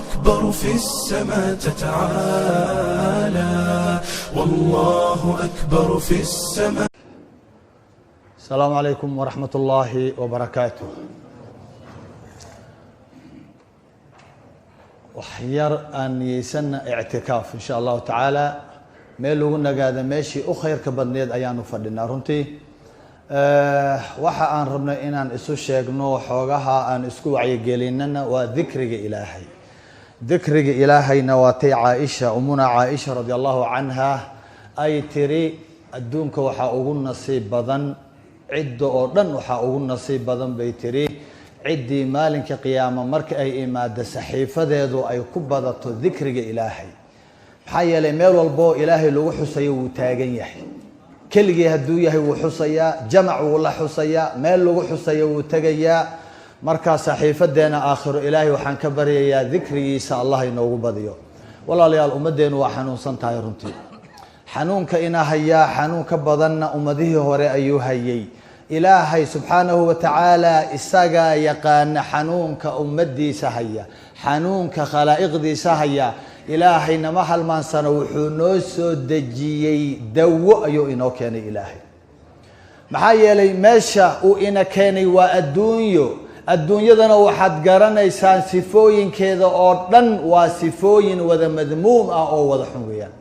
أكبر في السماء تتعالى، والله أكبر في السماء. السلام عليكم ورحمة الله وبركاته. Waxyar aan niyeysana ictikaaf, insha Allahu tacaala, meel lagu nagaada meeshii u khayrka badneed ayaanu fadhinaa. Runtii waxa aan rabnay inaan isu sheegno, xoogaha aan isku wacyigelinana, waa dikriga Ilaahay. Dikriga Ilaahayna waa tay Caaisha, umuna Caaisha radi Allahu canha, ay tiri: "Adduunka waxaa ugu nasiib badan, cidda oo dhan waxaa ugu nasiib badan," bay tiri, "ciddii maalinka qiyaama marka ay imaado saxiifadeedu ay ku badato dikriga Ilaahay." Maxaa yeelay, meel walboo Ilaahay lagu xusayo wuu taagan yahay. Keligii hadduu yahay wuu xusayaa, jamac wuu la xusayaa, meel lagu xusayo wuu tegayaa. Markaa saxiifadeena aakhiro Ilaahay waxaan ka baryayaa dikrigiisa Allah inoogu badiyo. Walaalayaal, ummaddeenu waa xanuunsan tahay runtii. Xanuunka ina hayaa xanuun ka badanna ummadihii hore ayuu hayay. Ilaahay subxaanahu wa tacaala isagaa yaqaana xanuunka ummadiisa haya, xanuunka khalaa'iqdiisa haya. Ilaahay nama halmaansano, wuxuu noo soo dejiyey dawo ayuu inoo keenay Ilaahay. Maxaa yeelay, meesha uu ina keenay waa adduunyo. Adduunyadana waxaad garanaysaan sifooyinkeeda oo dhan waa sifooyin wada madmuum ah oo wada xun weeyaan.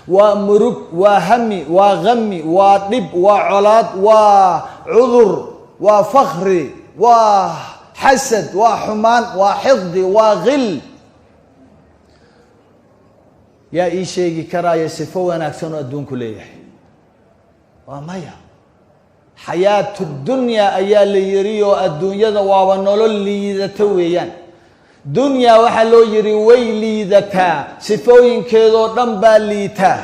Waa murug, waa hami, waa hami, waa dhib, waa colaad, waa cudur, waa fakri, waa xasad, waa xumaan, waa xiqdi, waa khil. Yaa ii sheegi karaya sifo wanaagsan oo adduunku leeyahay? Waa maya. Xayaatu dunya ayaa la yiri, oo adduunyada waaba nolol liidata weeyaan. Dunya waxaa loo yiri way liidataa, sifooyinkeedoo dhan baa liitaa.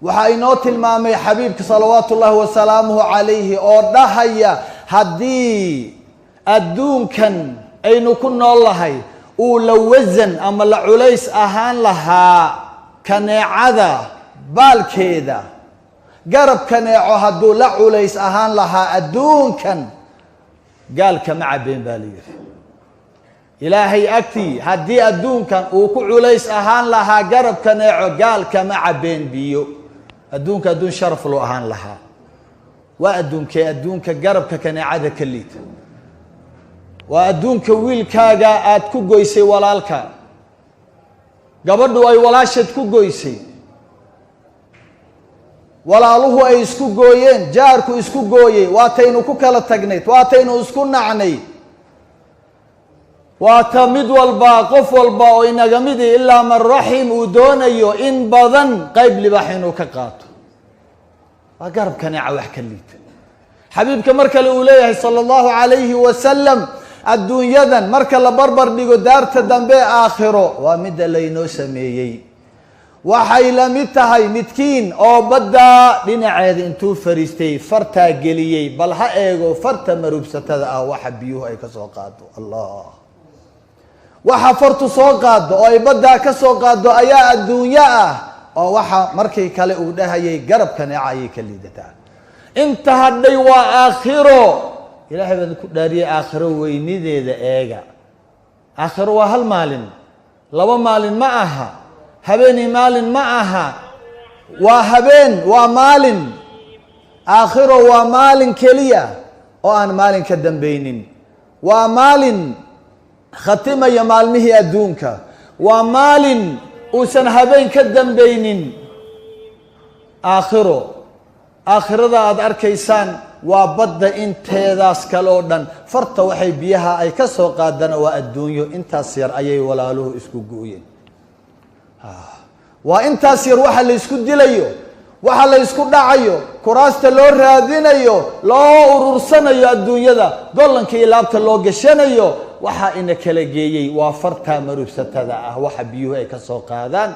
Waxaa inoo tilmaamay xabiibka salawaatu ullaahi wasalaamuhu calayhi oo dhahaya: haddii adduunkan aynu ku nool lahay uu la wasan ama la culays ahaan lahaa kaneecada baalkeeda, garab kaneeco hadduu la culays ahaan lahaa adduunkan, gaalka ma cabeen, baa la yidhi. Ilaahay agtii haddii adduunkan uu ku culays ahaan lahaa garab kaneeco, gaalka ma cabeen biyo. Adduunka adduun sharaf loo ahaan lahaa. Waa adduunkee adduunka garabka kaneecada ka liita? Waa adduunka wiilkaaga aad ku goysay walaalka, gabadhu ay walaasheed ku goysay, walaaluhu ay isku gooyeen, jaarku isku gooyey. Waataynu ku kala tagnay, waataynu isku nacnay, waata mid walba, qof walba oo inaga midi, ilaa man raxim, uu doonayo in badan qayb libaax inuu ka qaato. Waa garab kaneeca wax ka liita. Xabiibka mar kale uu leeyahay sala Allahu calayhi wasalam: adduunyadan marka la barbar dhigo daarta dambe aakhiro, waa midda laynoo sameeyey, waxay la mid tahay midkiin oo baddaa dhinaceeda intuu fariistay fartaa geliyey, bal ha eego farta marubsatada ah waxa biyuhu ay ka soo qaado. Allah, waxa fartu soo qaado oo ay baddaa ka soo qaado ayaa adduunyo ah, oo waxa markii kale uu dhahayay garab kaneeca ayay ka liidataa. Inta hadhay waa aakhiro. Ilaahay baan ku dhaariyey, aakhiro weynideeda eega. Aakhiro waa hal maalin, laba maalin ma aha, habeeni maalin ma aha, waa habeen, waa maalin. Aakhiro waa maalin keliya oo aan maalin ka dambeynin, waa maalin khatimaya maalmihii adduunka, waa maalin uusan habeen ka dambeynin. Aakhiro, aakhirada aada arkaysaan waa badda inteedaas kale oo dhan. Farta waxay biyaha ay ka soo qaadana waa adduunyo. Intaas yar ayay walaaluhu isku gooyeen, waa intaas yar waxa la isku dilayo, waxa la isku dhacayo, kuraasta loo raadinayo, loo urursanayo adduunyada, gollanka iyo laabta loo gashanayo. Waxaa ina kala geeyey waa fartaa marubsatada ah waxa biyuhu ay ka soo qaadaan.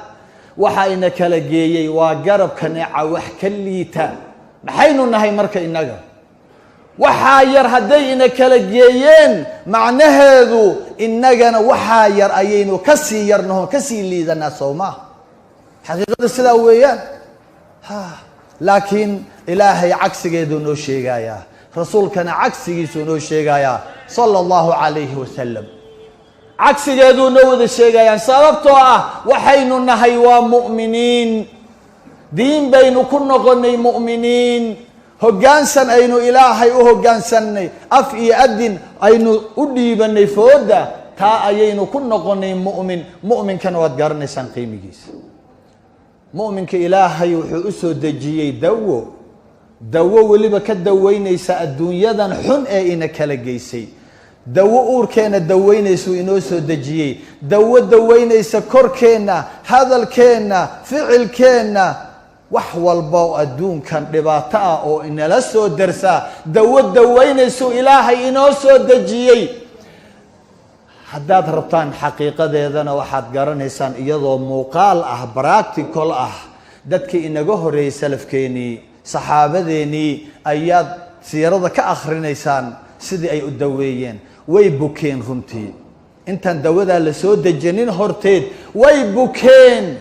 Waxaa ina kala geeyey waa garab kaneeca wax ka liita. Maxaynu nahay marka innaga? Waxaa yar hadday ina kala geeyeen, macnaheedu innagana waxaa yar ayaynu kasii yarnaho, kasii liidanaa, soo maa? Xaqiiqada sidaa weeyaan. Ha, laakiin Ilaahay cagsigeeduu noo sheegayaa, rasuulkana cagsigiisuu noo sheegayaa sala Allahu calayhi wasalam. Cagsigeeduu noo wada sheegayaan, sababtoo ah waxaynu nahay waa mu'miniin. Diin baynu ku noqonay mu'miniin, hoggaansan aynu Ilaahay u hoggaansannay, af iyo adin aynu u dhiibanay fooda, taa ayaynu ku noqonay mu'min. Mu'minkana waad garanaysaan qiimigiisa. Mu'minka Ilaahay wuxuu u soo dejiyey dawo, dawo weliba ka daweynaysa adduunyadan xun ee ina kala geysay. Dawo uurkeenna daweynaysuu inoo soo dejiyey, dawo daweynaysa korkeenna, hadalkeenna, ficilkeenna, wax walba oo adduunkan dhibaato ah oo inala soo darsaa, dawo daweynaysuu Ilaahay inoo soo dejiyey. Haddaad rabtaan xaqiiqadeedana, waxaad garanaysaan iyadoo muuqaal ah, practical ah, dadkii inaga horeeyey, salafkeenii, saxaabadeenii, ayaad siirada ka akhrinaysaan sidii ay u daweeyeen. Way bukeen runtii. Intaan dawadaa la soo dejinin horteed way bukeen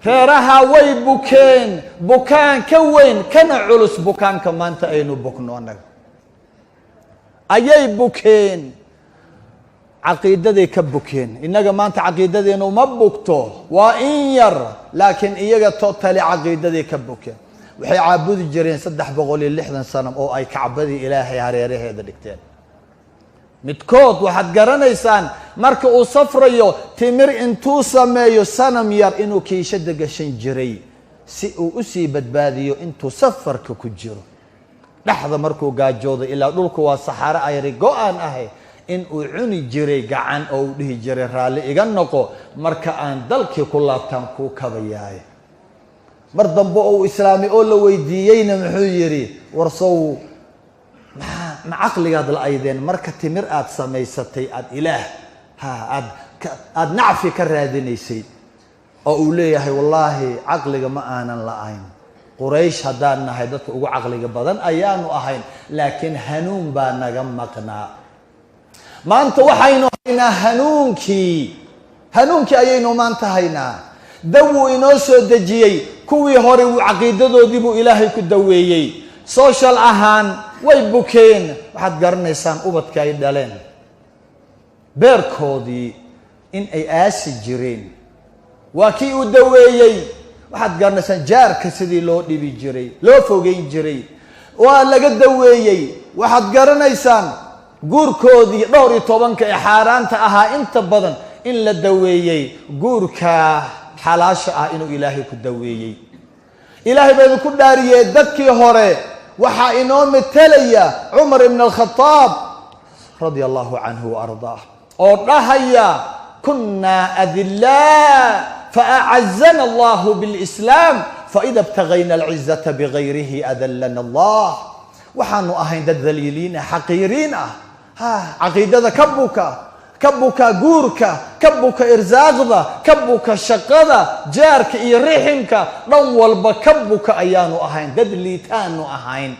reeraha, way bukeen, bukaan ka weyn kana culus bukaanka maanta aynu bukno annaga ayay bukeen. Caqiidaday ka bukeen. Innaga maanta caqiidadeenu ma bugto, waa in yar, laakiin iyaga totally caqiidaday ka bukeen. Waxay caabudi jireen 360 sanam oo ay Kacbadii Ilaahay hareeraheeda dhigteen. Midkood waxaad garanaysaan marka uu safrayo, timir intuu sameeyo sanam yar inuu kiishada gashan jiray si uu usii badbaadiyo intuu safarka ku jiro. Dhexda markuu gaajoodo, ilaa dhulku waa saxaro ayri go-aan ahay, in uu cuni jiray gacan oo uu dhihi jiray, "Raalli iga noqo, marka aan dalkii ku laabtaan kuu kabayaay." Mar dambe oo uu islaamay oo la weydiiyeyna, muxuu yidhi? "Warsow maxaa ma caqligaad la aydeen marka timir aad samaysatay aada ilaah ha aad aada nacfi ka raadinaysay?" Oo uu leeyahay, "Wallaahi caqliga ma aanan la-ayn. Quraysh haddaan nahay, dadka ugu caqliga badan ayaanu ahayn, laakiin hanuun baa naga maqnaa." Maanta waxaynu haynaa hanuunkii, hanuunkii ayaynu maanta haynaa. Dawuu inoo soo dejiyey. Kuwii hore wuu caqiidadoodii buu Ilaahay ku daweeyey. Social ahaan way bukeen. Waxaad garanaysaan ubadka ay dhaleen beerkoodii in ay aasi jireen, waa kii uu daweeyey. Waxaad garanaysaan jaarka sidii loo dhibi jiray, loo fogeyn jiray, waa laga daweeyey. Waxaad garanaysaan guurkoodii dhowr iyo tobanka ee xaaraanta ahaa inta badan in la daweeyey, guurka xalaasha ah inuu Ilaahay ku daweeyey. Ilaahay baa idinku dhaariyey, dadkii hore waxaa inoo metelaya Cumar ibn Alkhadaab radia allahu canhu wa ardaah, oo dhahaya, "Kunaa adilaa faacazana allahu bilislaam, faida ibtagayna alcizata bigayrihi adallana Allah." Waxaanu ahayn dad dhaliiliin ah, xaqiiriin ah, ha caqiidada ka buka, ka buka guurka, ka buka irsaaqda, ka buka shaqada, jaarka iyo riximka, dhan walba ka buka ayaanu ahayn. Dad liitaanu ahayn,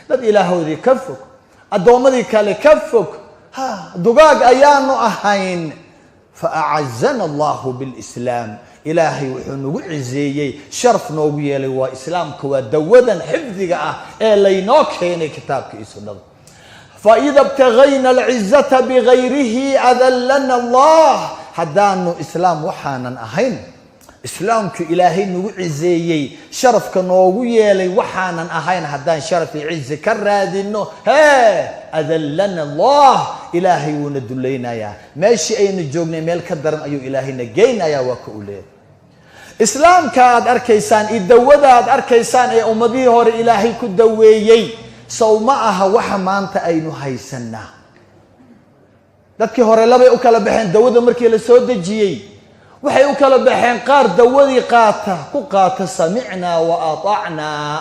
dad Ilaahoodii ka fog, addoommadii kale ka fog, ha dugaag ayaanu ahayn. Faacazana allahu bilislaam. Ilaahay wuxuu nagu cizeeyey, sharaf noogu yeelay waa Islaamka, waa dawadan xifdiga ah ee laynoo keenay, kitaabka iyo sunnada. Faida ibtagayna alcizata bigayrihi adallana Allah. Haddaanu Islaam waxaanan ahayn, Islaamku Ilaahay nagu cizeeyey, sharafka noogu yeelay waxaanan ahayn, haddaan sharaf iyo cizi ka raadino, hee adallana Allah, Ilaahay wuuna dulaynayaa. Meeshii aynu joognay meel ka daran ayuu Ilaahayna geynayaa. Waa ka u leeyahay Islaamka aad arkaysaan iyo dawada aad arkaysaan ee ummadihii hore Ilaahay ku daweeyey, sow ma aha waxa maanta aynu haysanaa? Dadkii hore labay u kala baxeen dawada markii la soo dejiyey. Waxay u kala baxeen qaar dawadii qaata, ku qaata "samicnaa wa atacnaa",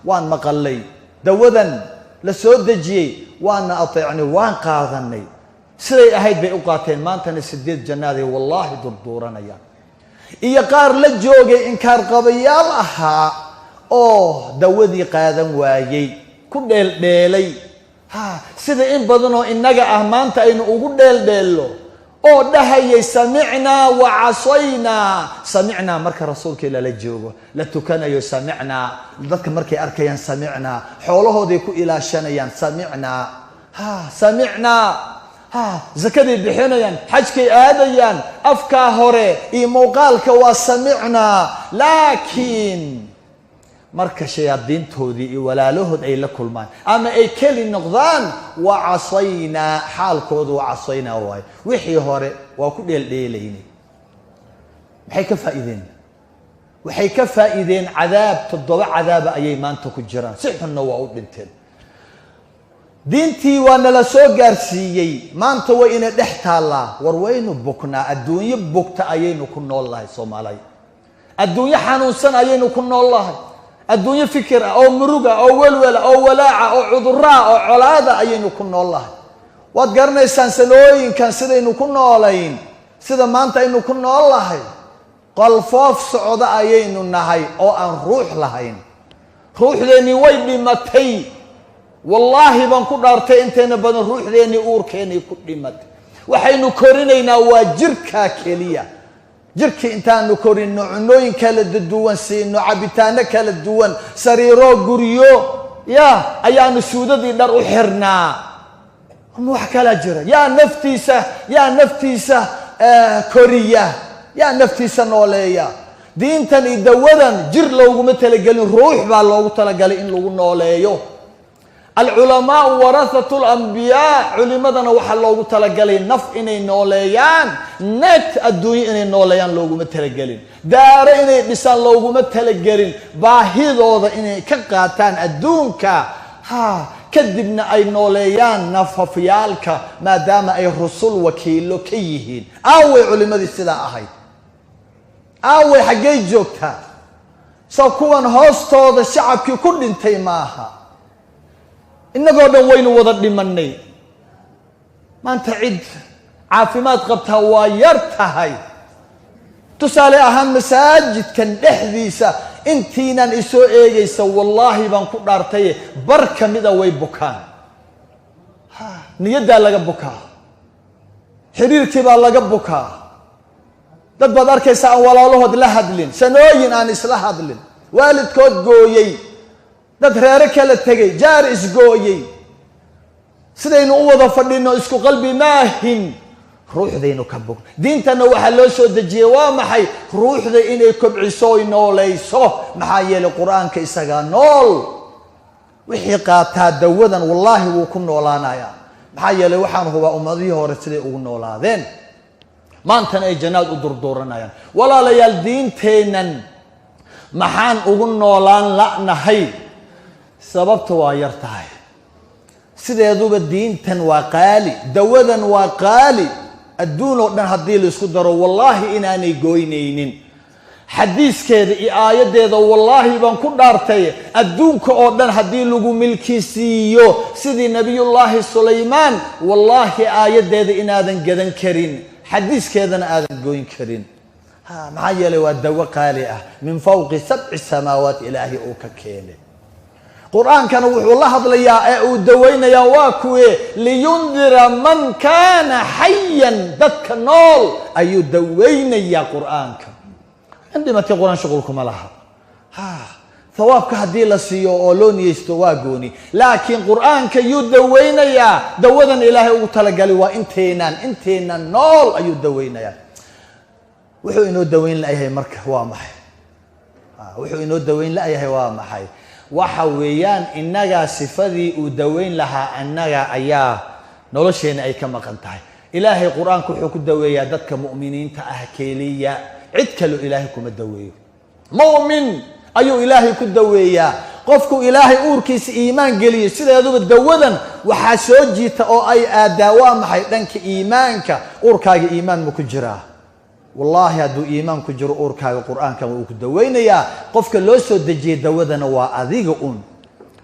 waan maqalay dawadan la soo dejiyey, waana ateecnay, waan qaadanay. Siday ahayd bay u qaateen. Maantana sideed jannaaday wallaahi durduuranayaan. Iyo qaar la joogay, inkaar qabayaal ahaa oo dawadii qaadan waayey, ku dheeldheelay, ha sida in badanoo innaga ah maanta aynu ugu dheeldheello, oo dhahayay "samicnaa wa casaynaa". Samicnaa marka Rasuulkii lala joogo, la tukanayo, samicnaa. Dadka markay arkayaan, samicnaa. Xoolahooday ku ilaashanayaan, samicnaa, ha samicnaa. Ha, zakaday bixinayaan, xajkay aadayaan, afkaa hore iyo muuqaalka waa samicnaa, laakiin marka shayaadiintoodii iyo walaalahood ay la kulmaan ama ay keli noqdaan, wa casaynaa, xaalkoodu wa casaynaa waayo, wixii hore waa ku dheeldheelaynay. Maxay ka faa'iideen? Waxay ka faa'iideen cadaab, 7 cadaaba ayay maanta ku jiraan, si xunna waa u dhinteen. Diintii waa nala soo gaarsiiyey, maanta way ina dhex taallaa. War waynu bugnaa, adduunyo bugta ayaynu ku nool lahay Soomaaliya, adduunyo xanuunsan ayaynu ku nool lahay, adduunyo fikir ah oo muruga oo welwela oo walaaca oo cudurraa oo colaada ayaynu ku nool lahay. Waad garanaysaan sanooyinkan sidaynu ku noolayn, sida maanta aynu ku nool lahay. Qolfoof socda ayaynu nahay oo aan ruux lahayn. Ruuxdeennii way dhimatay, wallaahi baan ku dhaartay, inteena badan ruuxdeennii uurkeennii ku dhimatay. Waxaynu korinaynaa waa jirkaa keliya. Jirkii intaanu korinno, cunooyin kala duwan siino, cabitaano kala duwan, sariiro, guryo, ya ayaanu suudadii dhar u xirnaa. Ma wax kalaa jira? Yaa naftiisa koriya? Yaa naftiisa nooleeya? Diintan iyo dawadan jir looguma talagelin, ruux baa loogu talagalay in lagu nooleeyo. Alculamaau warathatu lambiyaa, culimadana waxaa loogu talagalay naf inay nooleeyaan, net adduunyo inay nooleeyaan looguma talagelin, daaro inay dhisaan looguma talagelin, baahidooda inay ka qaataan adduunka, ha kadibna ay nooleeyaan nafafyaalka, maadaama ay rusul wakiilo ka yihiin. Aaway culimadii sidaa ahayd? Aaway, xaggay joogtaa? Soo kuwan hoostooda shacabkii ku dhintay maaha. Innagoo dhan waynu wada dhimanay. Maanta cid caafimaad qabtaa waa yar tahay. Tusaale ahaan, masaajidkan dhexdiisa intiinaan isoo eegaysa, wallaahi baan ku dhaartaye, bar ka mida way bukaan. Niyaddaa laga bukaa, xiriirkii baa laga bukaa. Dad baad arkaysa aan walaalahood la hadlin, sanooyin aan isla hadlin, waalidkood gooyey, dad reero kala tegay, jaar isgooyey. Sidaynu u wada fadhino isku qalbi maahin, ruuxdaynu ka bog. Diintana waxaa loo soo dejiyey waa maxay? Ruuxda inay kobciso oy noolayso. Maxaa yeelay Qur-aanka isagaa nool. Wixii qaataa dawadan wallaahi wuu ku noolaanayaa. Maxaa yeelay waxaan hubaa ummadihii hore siday ugu noolaadeen, maantana ay jannaad u durduuranayaan. Walaalayaal, diinteennan maxaan ugu noolaan la'nahay? Sababta waa yar tahay. Sideeduba diintan waa qaali, dawadan waa qaali. Adduun oo dhan haddii laisku daro, wallaahi inaanay goynaynin. Xadiiskeeda iyo aayaddeeda, wallaahi baan ku dhaartay, adduunka oo dhan haddii lagu milki siiyo sidii Nabiyullaahi Sulaymaan, wallaahi aayaddeeda inaadan gadan karin, xadiiskeedana aadan goyn karin. Ha, maxaa yeelay waa dawo qaali ah, min fawqi 7 samaawaat Ilaahay uu ka keenay. Qur-aankana wuxuu la hadlayaa ee uu daweynayaa waa kuwe? Liyundira man kaana xayan, dadka nool ayuu daweynayaa Qur-aanka. In dhimatay Qur-aan shuqulkuma laha. Ha, thawaabka haddii la siiyo oo loo niyeysto waa gooni, laakiin Qur-aanka yuu daweynayaa? Dawadan Ilaahay ugu talagalay waa inteenan nool ayuu daweynayaa. Wuxuu inoo daweyn layahay marka waa maxay? Wuxuu inoo daweyn layahay waa maxay? Waxa weeyaan, innagaa sifadii uu daweyn lahaa annaga ayaa nolosheena ay ka maqan tahay. Ilaahay Qur-aanka wuxuu ku daweeyaa dadka mu'miniinta ah keliya, cid kaloo Ilaahay kuma daweeyo. Mu'min ayuu Ilaahay ku daweeyaa, qofku Ilaahay uurkiisa iimaan geliyo. Sideeduba dawadan waxaa soo jiita oo ay aadaa waa maxay? Dhanka iimaanka. Uurkaaga iimaan ma ku jiraa? Wallaahi hadduu iimaan ku jiro uurkaaga, Qur-aankan wuu ku daweynayaa. Qofka loo soo dejiyey dawadana waa adiga un.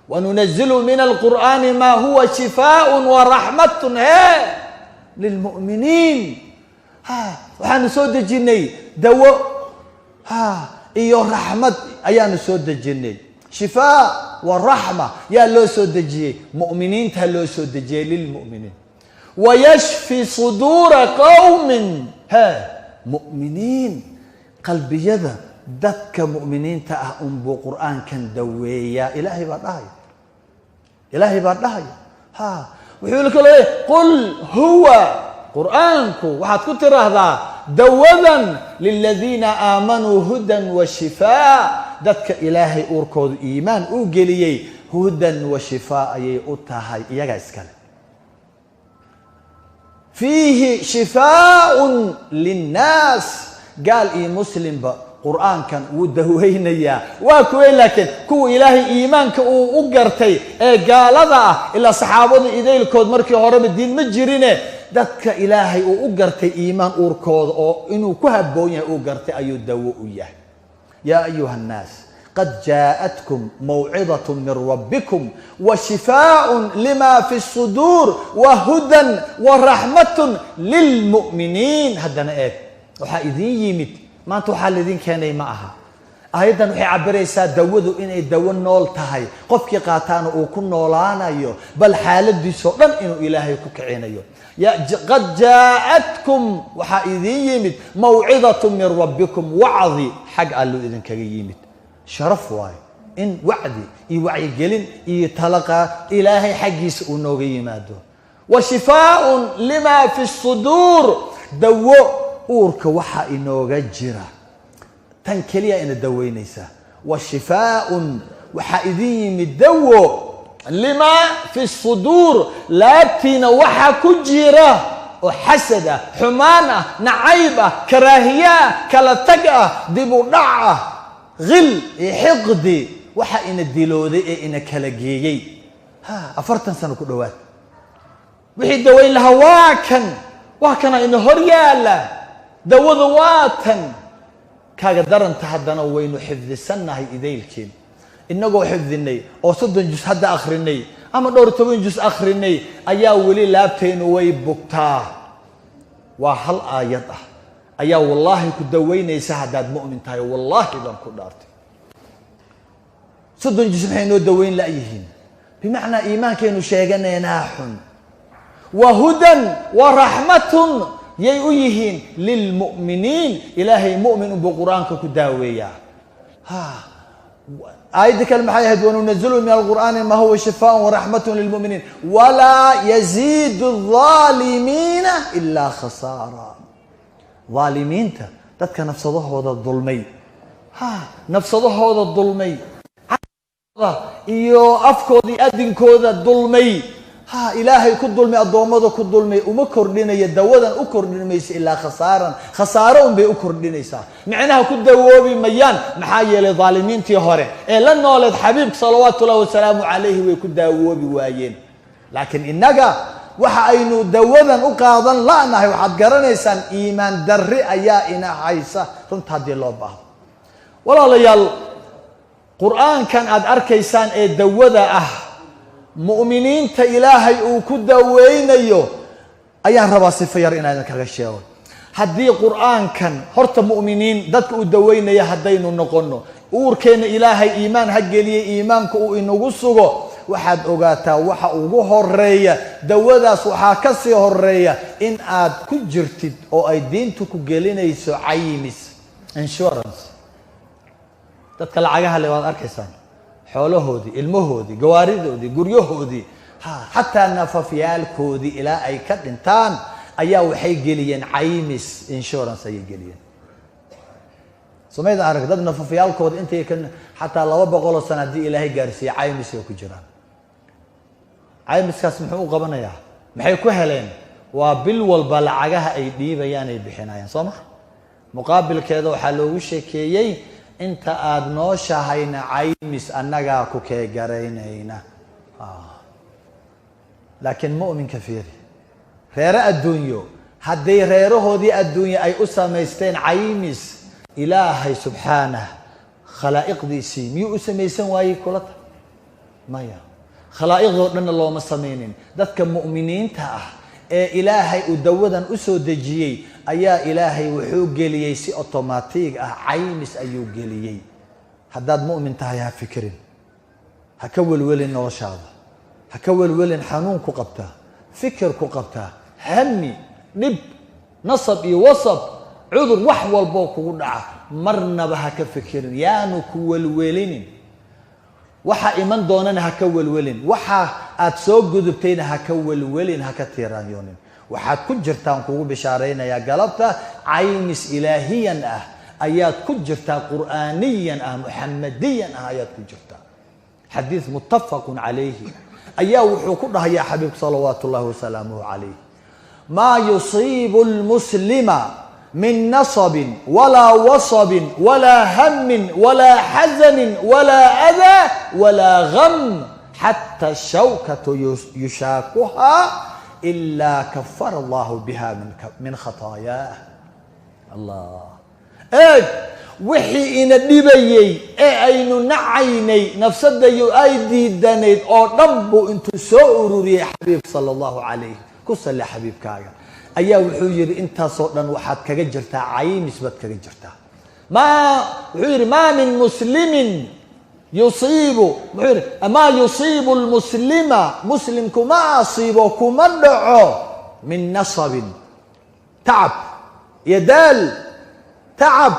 Wanunazilu min alqur'aani maa huwa shifaaء waraxmatun he lilmu'miniin. Ha, waxaanu soo dejinay dawo, ha, iyo raxmad ayaanu soo dejinay. Shifaa wa raxma yaa loo soo dejiyey? Mu'miniinta loo soo dejiyey, lilmu'miniin. Wayashfi suduura qowmin he mu'miniin, qalbiyada dadka mu'miniinta ah unbuu Qur-aankan daweeyaa. Ilaahay baa dhahaya, Ilaahay baa dhahaya. Ha, Wuxuu kaloo leeyahy qul huwa, qur-aanku waxaad ku tiraahdaa dawadan liladiina aamanuu hudan wa shifaa, dadka ilaahay uurkoodu iimaan uu geliyey hudan wa shifaa ayay u tahay, iyagaa iskale. Fiihi shifaaun linnaas, gaal iyo muslimba qur-aankan wuu daweynayaa. Waa kuwey laakiin kuwa ilaahay iimaanka uu u gartay ee gaalada ah, ilaa saxaabadu idaylkood markii horeba diin ma jirine, dadka ilaahay uu u gartay iimaan uurkooda oo inuu ku habboon yahay uu gartay ayuu dawo u yahay. Yaa ayuha annaas qad jaaءatkum mawcidaة min rabbikum wa shifaaء lima fi الsuduur wa hudan wa raxmat lilmu'miniin. Haddana eeg, waxaa idin yimid maanta, waxaa laidin keenay ma aha. Aayaddan waxay cabiraysaa dawadu inay dawo nool tahay, qofkii qaataana uu ku noolaanayo, bal xaaladiisoo dhan inuu ilaahay ku kicinayo. Qad jaaءatkum, waxaa idin yimid mawcidaة min rabbikum, wacdi xag alluu idinkaga yimid. Sharaf waayo in wacdi iyo wacyigelin iyo talaqa ilaahay xaggiisa uu nooga yimaado. Wa shifaaءun lima fi الsuduur, dawo uurka waxaa inooga jira, tan keliya ina daweynaysaa. Wa shifaaءun, waxaa idin yimid dawo lima fi الsuduur, laabtiina waxaa ku jira oo xasad ah, xumaan ah, nacayb ah, karaahiye ah, kala tag ah, dib u dhac ah, hil iyo xiqdi, waxa ina dilooday ee ina kala geeyey ha 40 sano ku dhowaad. Wixii daweyn lahaa waa kan, waa kana ina hor yaala, dawadu waa tan. Kaaga daranta haddana waynu xifdisannahay idaylkeen, inagoo xifdinay oo 30 jus hadda akhrinay ama dhowr toban jus akhrinay ayaa weli laabtaynu way bugtaa. Waa hal aayad ah ayaa wallaahi ku daweynaysa haddaad mu'min tahay. Wallaahi baan ku dhaartay, 30 jus maxay noo daweyn la'yihiin? Bimacnaa iimaankaynu sheeganaynaa xun. Wa hudan wa raxmatun yay u yihiin lilmu'miniin. Ilaahay mu'min unbuu qur-aanka ku daaweeyaa. Ha, aayadda kale maxay ahayd? Wanunazilu min alqur'aani ma huwa shifaaء waraxmat lilmu'miniin walaa yaziidu الظaalimiina ilaa khasaara. Dhaalimiinta, dadka nafsadahooda dulmay, ha, nafsadahooda dulmay iyo afkooda iyo adinkooda dulmay, ha, ilaahay ku dulmay, addoommada ku dulmay, uma kordhinayo dawadan, u kordhin mayso ilaa khasaaran, khasaaro un bay u kordhinaysaa. Micnaha ku dawoobi mayaan. Maxaa yeelay dhaalimiintii hore ee la nooleed xabiibka salawaatu ullahi wasalaamu calayhi way ku daawoobi waayeen. Laakiin innaga waxa aynu dawadan u qaadan la'nahay waxaad garanaysaan, iimaan darri ayaa ina haysa runta haddii loo baahdo. Walaalayaal, qur-aankan aad arkaysaan ee dawada ah, mu'miniinta ilaahay uu ku daweynayo, ayaan rabaa sifo yar inaan idinkaga sheego. Haddii qur-aankan horta mu'miniin dadka uu daweynaya haddaynu noqono, uurkeenna ilaahay iimaan ha geliyey, iimaanka uu inagu sugo, waxaad ogaataa waxa ugu horeeya dawadaas waxaa ka sii horeeya in aad ku jirtid oo ay diintu ku gelinayso caymis, insurance. Dadka lacagaha le waad arkaysaan, xoolahoodii, ilmahoodii, gawaaridoodii, guryahoodii, ha, xataa nafafyaalkoodii ilaa ay ka dhintaan ayaa waxay geliyeen caymis, insurance ayay geliyeen. Somayda arag dad nafafyaalkooda intay ka xataa 200 sano haddii ilaahay gaarsiiye caymis ay ku jiraan. Caymiskaas muxuu u qabanayaa? Maxay ku heleen? Waa bil walba lacagaha ay dhiibayaan, ay bixinayaan, soo ma? Muqaabilkeeda waxaa loogu sheekeeyey inta aada nooshahayna caymis annagaa ku keegaraynayna. Laakiin mu'minka fiiri, reere adduunyo hadday reerahoodii adduunye ay u samaysteen caymis, ilaahay subxaanah khalaa'iqdiisii miyuu u samaysan waayey kula ta? Maya, khalaa'iqdoo dhanna looma samaynin. Dadka mu'miniinta ah ee ilaahay uu dawadan u soo dejiyey ayaa ilaahay wuxuu geliyey si otomaatig ah caymis ayuu geliyey. Haddaad mu'min tahay, ha fikirin, ha ka welwelin noloshaada, ha ka welwelin xanuun ku qabtaa, fikir ku qabtaa, hami, dhib, nasab iyo wasab, cudur, wax walboo kugu dhaca, marnaba ha ka fikirin, yaanu ku welwelinin. Waxa iman doonana ha ka welwelin. Waxa aad soo gudubtayna ha ka welwelin, ha ka tiiraanyoonin. Waxaad ku jirtaan kugu bishaaraynayaa galabta caymis ilaahiyan ah ayaad ku jirtaa, qur'aaniyan ah, muxamadiyan ah ayaad ku jirtaa. Xadiid muttafaqun calayhi ayaa wuxuu ku dhahayaa xabiibku salawaatu ullahi wasalaamuhu calayh: maa yusiibu lmuslima min nasabin walaa wasabin walaa hamin walaa xasanin walaa adaa walaa gam xata shawkatu yushaakuhaa ilaa kafara allahu biha min khataayaah. Allah, eeg wixii ina dhibayey ee aynu nacaynay, nafsadayu ay diidanayd oo dhan buu intuu soo ururiyey xabiib sala allahu calayh ku salli xabiibkaaga ayaa wuxuu yidhi intaasoo dhan waxaad kaga jirtaa caymis baad kaga jirtaa. Maa wuxuu yidhi maa min muslimin yusiibu, muxuu yidhi maa yusiibu lmuslima, muslimku ma asiibo, kuma dhaco, min nasabin, tacab iyo daal, tacab,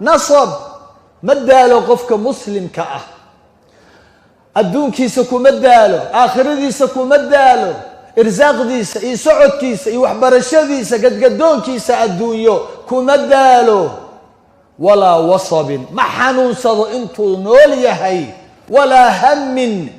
nasab, ma daalo qofka muslimka ah, adduunkiisa kuma daalo, aakhiradiisa kuma daalo, irsaaqdiisa iyo socodkiisa iyo waxbarashadiisa, gadgadoonkiisa adduunyo kuma daalo. Walaa wasabin, ma xanuunsado intuu nool yahay. Walaa hamin,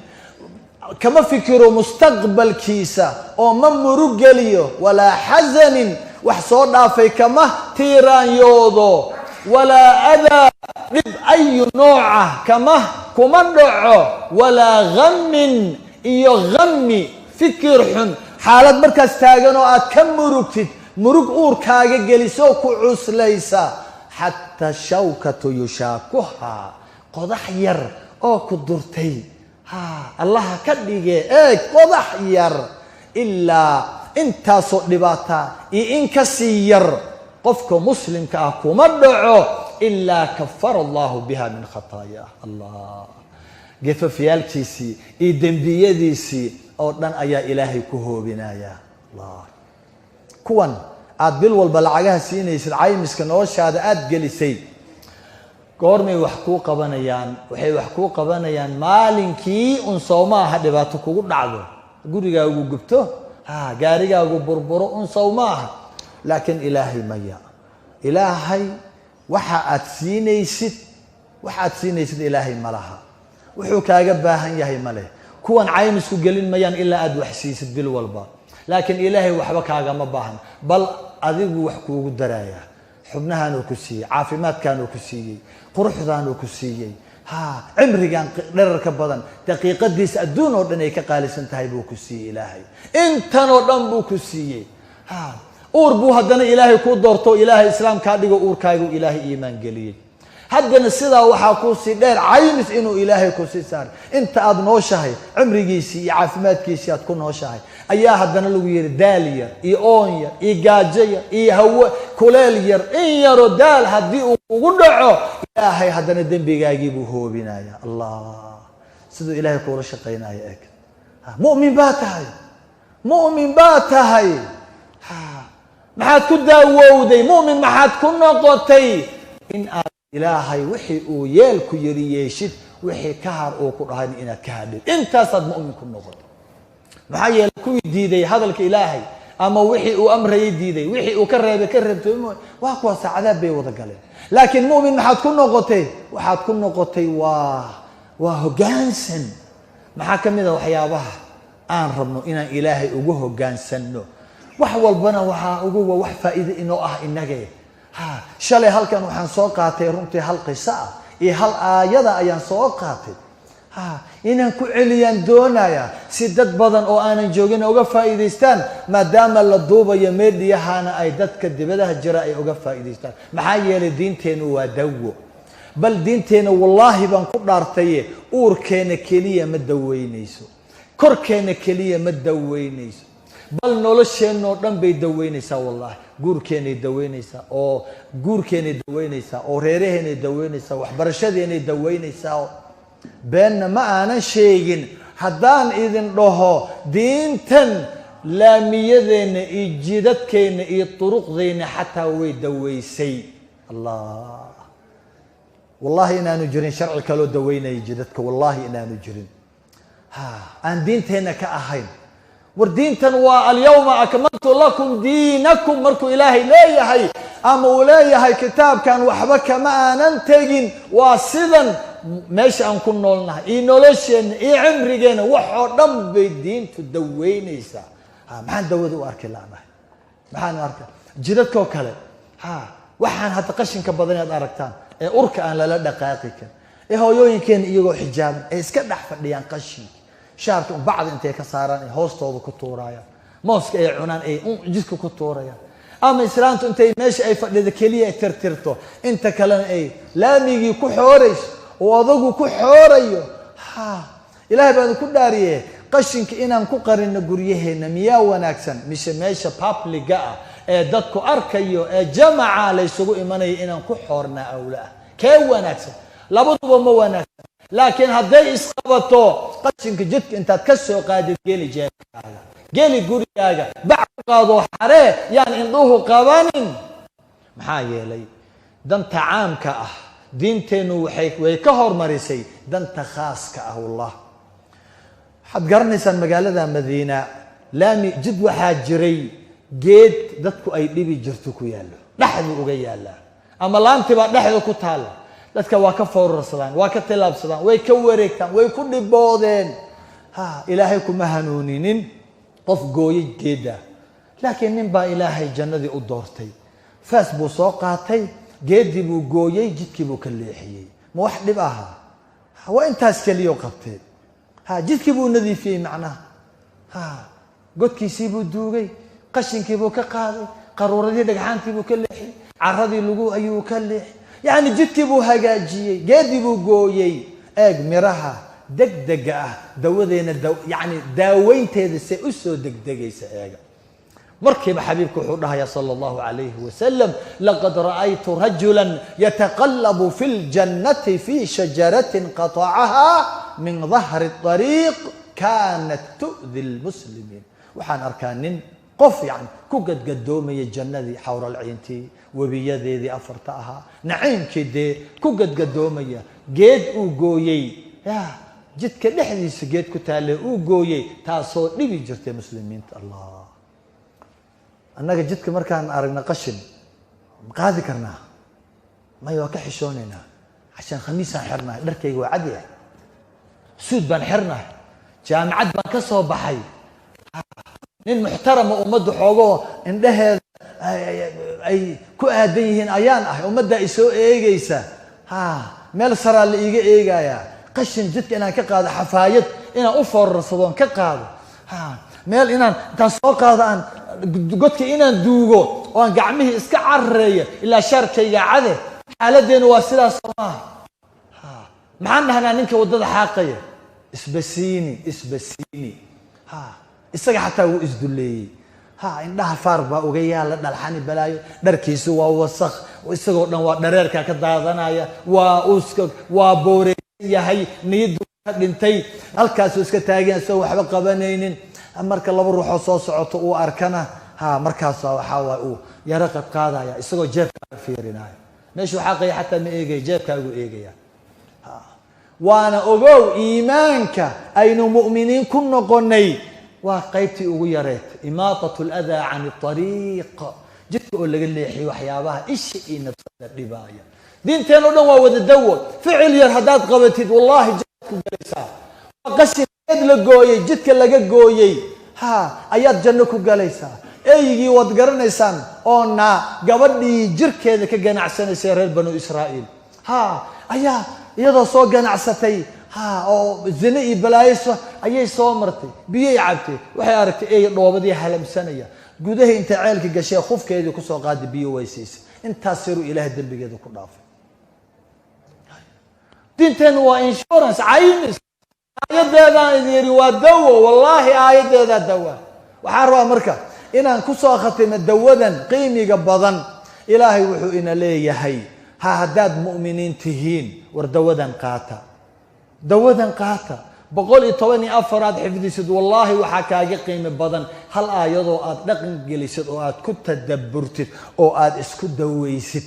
kama fikiro mustaqbalkiisa oo ma murugeliyo. Walaa xasanin, wax soo dhaafay kama tiiraanyoodo. Walaa adaa, dhib ayu nooca kama kuma dhaco. Walaa ghamin, iyo hami, fikir xun, xaalad markaas taagan oo aad ka murugtid, murug uurkaaga gelisoo ku cuslaysa. Xataa shawkatu yushaakuhaa, qodax yar oo ku durtay, ha allaha ka dhige, eeg qodax yar, ilaa intaasoo dhibaata iyo in ka sii yar qofka muslimka ah kuma dhaco ilaa kafara allahu biha min khataayaah. Allah, gefafyaalkiisii iyo dembiyadiisii oo dhan ayaa ilaahay ku hoobinaya. Allah, kuwan aada bil walba lacagaha siinaysid, caymiska noloshaada aada gelisay, goormay wax kuu qabanayaan? Waxay wax kuu qabanayaan maalinkii un sow maaha dhibaato kugu dhacdo, gurigaagu gubto, ha gaarigaagu burburo un sow maaha. Laakiin ilaahay maya, ilaahay waxa aad siinaysid, waxa aad siinaysid ilaahay ma laha, wuxuu kaaga baahan yahay ma leh. Kuwan caymisku gelin mayaan ilaa aada wax siisid bil walba, laakiin ilaahay waxba kaagama baahan, bal adigu wax kuugu daraaya. Xubnahaanuu ku siiyey, caafimaadkaanuu ku siiyey, quruxdaanuu ku siiyey, ha cimrigan dherarka badan, daqiiqadiisa adduun oo dhan ay ka qaalisan tahay buu ku siiyey ilaahay. Intan oo dhan buu ku siiyey. Ha uur buu haddana ilaahay kuu doorto, ilaahay islaam kaa dhigo, uurkaagu ilaahay iimaan geliyey. Haddana sidaa waxaa kuusii dheer caymis inuu ilaahay kusii saaray inta aada nooshahay, cimrigiisii iyo caafimaadkiisii aad ku nooshahay. Ayaa haddana lagu yihi daal yar iyo oon yar iyo gaajo yar iyo hawo kuleel yar, in yaroo daal haddii uu ugu dhaco, ilaahay haddana dembigaagii buu hoobinaya. Allah, siduu ilaahay kuula shaqaynaya eg. Mu'min baa tahay, mu'min baa tahay. Maxaad ku daawowday mu'min? Maxaad ku noqotay? In aad ilaahay wixii uu yeelku yiri yeeshid, wixii ka har uu ku dhahay inaad ka hadhid, intaasaad mu'min ku noqotay. Maxaa yeelay kuwii diiday hadalka ilaahay ama wixii uu amrayay diiday, wixii uu ka reebay ka reebtay, waa kuwaasa cadaab bay wada galeen. Laakiin mu'min maxaad ku noqotay? Waxaad ku noqotay waa hoggaansan. Maxaa ka mid a waxyaabaha aan rabno inaan ilaahay ugu hoggaansanno? Wax walbana waxaa ugu wax faa'iide inoo ah innage. Ha shalay halkan waxaan soo qaatay runtii hal qiso ah iyo hal aayada ayaan soo qaatay. Ha inaan ku celiyaan doonaya si dad badan oo aanan joogin uga faa'iidaystaan, maadaama la duubayo meedhiyahana ay dadka dibadaha jira ay uga faa'iidaystaan. Maxaa yeelay diinteennu waa dawo. Bal diinteenna wallaahi baan ku dhaartaye, uurkeena keliya ma daweynayso, korkeena keliya ma daweynayso, bal nolosheenoo dhan bay daweynaysaa. Wallahi guurkeenay daweynaysaa, oo guurkeenay daweynaysaa, oo reeraheenay daweynaysaa, waxbarashadeenay daweynaysaa. Beenna ma aanan sheegin haddaan idin dhaho diintan laamiyadeenna iyo jidadkeenna iyo turuqdeenna xataa way daweysay. Allah, wallahi inaanu jirin sharci kaloo daweynaya jidadka, wallahi inaanu jirin. Ha, aan diinteenna ka ahayn. War diintan waa alyawma akmaltu lakum diinakum markuu Ilaahay leeyahay ama uu leeyahay kitaabkan waxba kama aanan tegin. Waa sidan meesha aan ku noolnahay iyo nolosheenna iyo cimrigeenna, wax oo dhan bay diintu daweynaysaa. Ha, maxaan dawada u arki la'nahay? Maxaan u arka jidadkoo kale? Ha, waxaan hadda qashinka badan inaad aragtaan ee urka aan lala dhaqaaqi karin, ee hooyooyinkeena iyagoo xijaaban ee iska dhex fadhiyaan qashinka, shaarka un bacda intay ka saaraan ay hoostooda ku tuurayaan, mooska ay cunaan ay un jidka ku tuurayaan, ama islaantu intay meesha ay fadhida keliya ay tirtirto, inta kalena ay laamigii ku xoorayso oo adagu ku xoorayo. Ha, Ilaahay baan ku dhaariye, qashinka inaan ku qarino guryaheenna miyaa wanaagsan, mise meesha public-ga ah ee dadku arkayo ee jamaca laysugu imanayo inaan ku xoornaa awla ah? Kee wanaagsan? Labaduba ma wanaagsan, laakiin hadday isqabato, qashinka jidka intaad ka soo qaadid, geli jeebkaaga, geli gurigaaga, bac ku qaadoo xaree, yaan indhuhu qabanin. Maxaa yeelay danta caamka ah diinteennu way ka hormarisay danta khaaska ah. Wallah, waxaad garanaysaan magaalada Madiina laami jid waxaa jiray geed dadku ay dhibi jirto ku yaallo, dhexdu uga yaallaa ama laantibaa dhexda ku taalla. Dadka waa ka foorarsadaan, waa ka tillaabsadaan, way ka wareegtaan, way ku dhiboodeen. Ha, Ilaahay kuma hanuuninin qof gooyo geedda, laakiin nin baa Ilaahay jannadii u doortay. Faas buu soo qaatay, geeddii buu gooyey, jidkii buu ka leexiyey. Ma wax dhib ahaa? Waa intaas keliyo qabtee. Ha, jidkii buu nadiifiyey macnaha. Ha, godkiisii buu duugay, qashinkii buu ka qaaday, qaruuradii dhagxaantii buu ka leexiyey, caradii lagu ayuu ka leexiyey, yacni jidkii buu hagaajiyey, geeddii buu gooyey. Eeg miraha degdega ah dawadeena, yacni daaweynteeda se u soo degdegaysa. Eega, markiiba xabiibku wuxuu dhahayaa sala allahu calayhi wasalam: "Laqad ra'aytu rajula yataqallabu fi ljannati fi shajaratin qatacaha min dahri طariiq kanat tu'di lmuslimiin." Waxaan arkaa nin qof yani ku gadgadoomaya jannadii, xawralciintii, webiyadeedii afarta ahaa, naciimkii dee ku gadgadoomaya geed uu gooyey, ya jidka dhexdiisa geed ku taalle uu gooyey, taasoo dhibi jirtay muslimiinta. Allah, annaga jidka markaan aragna qashin ma qaadi karnaa? Maya, waa ka xishoonaynaa, cashaan khamiisaan xirnahay, dharkayga waa cad yahay, suud baan xirnahay, jaamicad baan ka soo baxay, nin muxtarama, ummadda xoogoo indhaheeda ay ku aadan yihiin ayaan ahay, ummadda ay soo eegaysa. Ha, meel saraa la iiga eegayaa. Qashin jidka inaan ka qaado, xafaayad inaan u foorarsadoon ka qaado, ha, meel inaan intaan soo qaado aan godka inaan duugo oo aan gacmihii iska carareeyo ilaa shaarkayga cade. Xaaladdeenu waa sidaas, soo maaha? Ha, maxaan dhahnaa ninka waddada xaaqaya? Isbasiini, isbasiini. Ha, isaga xataa wuu isdulleeyey. Ha, indhaha faar baa uga yaala, dhalxani balaayo, dharkiisu waa wasakh, isagoo dhan waa dhareerka ka daadanaya, waa uska, waa booreysan yahay, niyaddu ka dhintay, halkaasuu iska taagan isagoo waxba qabanaynin. Marka laba ruuxoo soo socoto uu arkana, ha, markaasa waxaa waay uu yaro qadqaadaya, isagoo jeebkaaga fiirinaya. Meeshuu xaaqaya xataa ma eegaya, jeebkaagu eegaya. Waana ogow, iimaanka aynu mu'miniin ku noqonay waa qaybtii ugu yareed, imaatat aladaa can ariiq, jidka oo laga leexiyo waxyaabaha isha iyo nafsada dhibaaya. Diinteen o dhan waa wada dawo. Ficil yar haddaad qabatid, wallahi jannad ku galaysaa. Waa qashin geed la gooyey, jidka laga gooyey, ha, ayaad janno ku galaysaa. Eygii waad garanaysaan oo naa gabadhii jirkeeda ka ganacsanaysay reer Banu Israa'iil, ha, ayaa iyadoo soo ganacsatay, ha, oo zine iyo balaayo ayay soo martay, biyay cabtay, waxay aragtay ey dhoobadii halamsanaya. Gudaha intay ceelka gashee khufkeedii kusoo qaadi, biyo way siisay. Intaas yaruu Ilaahay dembigeeda ku dhaafay. Diinteennu waa insurance, caymis. Aayaddeedaan idin yidhi waa dawo, wallaahi aayaddeedaa dawa. Waxaan rabaa marka inaan kusoo khatimo dawadan qiimiga badan. Ilaahay wuxuu ina leeyahay: ha, haddaad mu'miniin tihiin, war dawadan qaata, dawadan qaata. 114 aad xifdisid, wallaahi waxaa kaaga qiimi badan hal aayadoo aad dhaqan gelisid oo aad ku tadabburtid oo aad isku dawaysid.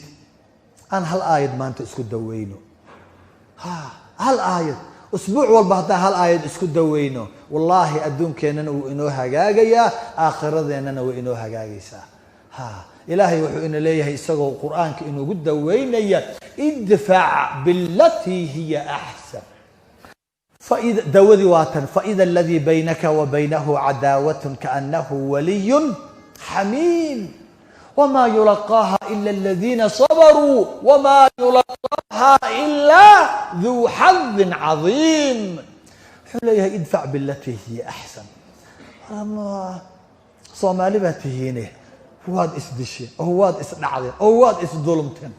Aan hal aayad maanta isku daweyno. Ha, hal aayad. Usbuuc walba haddaan hal aayad isku daweyno, wallaahi adduunkeennana wuu inoo hagaagayaa, aakhiradeennana way inoo hagaagaysaa. Ha, Ilaahay wuxuu ina leeyahay, isagoo Qur-aanka inugu daweynaya: "Idfac bilatii hiya axsan." Dawadii waa tan: "Faida aladii baynaka wa baynahu cadaawat kaanahu waliyun xamiim, wma yulaqaaha ila aladiina sabaruu, wma yulaqaaha ilaa duu xadin cadiim." Wuxuu leeyahay: "Idfac bilatii hiya axsan." Soomaali baa tihiine, waad isdisheen oo waad isdhacdeen oo waad isdulumteen,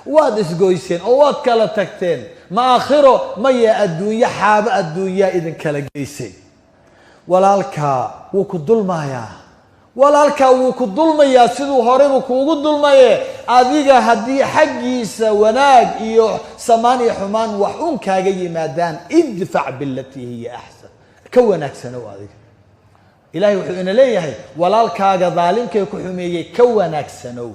waad isgoyseen oo waad kala tagteen. Ma aakhiro maya, adduunyo, xaabo adduunyaa idin kala geysay. Walaalkaa wuu ku dulmayaa, walaalkaa wuu ku dulmayaa, siduu horeybu kuugu dulmaye. Adiga haddii xaggiisa wanaag iyo samaan iyo xumaan wax un kaaga yimaadaan, idfac bilatii hiya axsan, ka wanaagsanow adiga. Ilahay wuxuu ina leeyahay: walaalkaaga daalimkee ku xumeeyey ka wanaagsanow,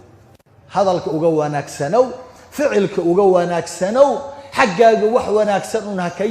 hadalka uga wanaagsanow, ficilka uga wanaagsanow, xaggaaga wax wanaagsan un ha ka.